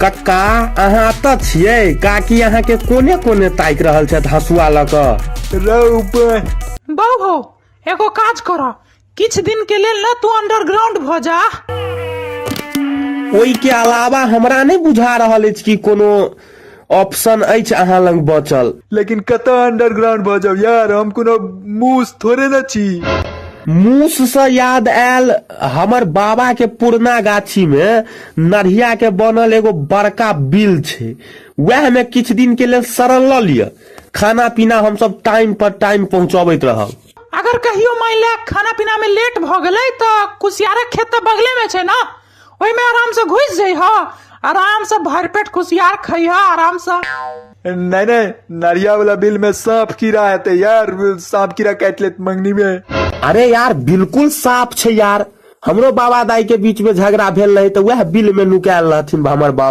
कक्का, अहाँ एतऽ छियै? काकी अहाँके कोने कोने ताकि रहल छथि हँसुआ लऽ कऽ। रौ बा। बौ हौ, एगो काज कर, किछु दिन के लेल ने तू अंडरग्राउंड भऽ जा। ओहिके अलावा हमरा नहि बुझा रहल अछि कि कोनो ऑप्शन अछि अहाँ लग बचल। लेकिन कतऽ अंडरग्राउंड भऽ जाउ यार, हम कोनो मूस थोड़े ने छी। मूस से याद आयल, हमर बाबा के पुरना गाछी में नढ़िया के बनल एगो बड़का बिल छै, वएह में किछु दिन के लेल शरण लऽ लिअ। खाना पीना हमसब टाइम पर टाइम पहुंचबैत रहब। अगर कहियो मान ले खाना पीना में लेट भऽ गेलै तऽ कुसियारक खेत तऽ बगले में छै ना, ओहिमे आराम से घुसि जइह, आराम से भरि पेट कुसियार खइह आराम से। नहीं नहीं, नरिया वाला बिल में सांप कीड़ा हेतै यार, सांप कीड़ा काटि लेत मंगनी में। अरे यार, बिल्कुल साफ छै यार। हमरो बाबा दाई के बीच में झगड़ा भेल रहे तऽ वएह बिल में नुकायल रहथिन हमर बाबा।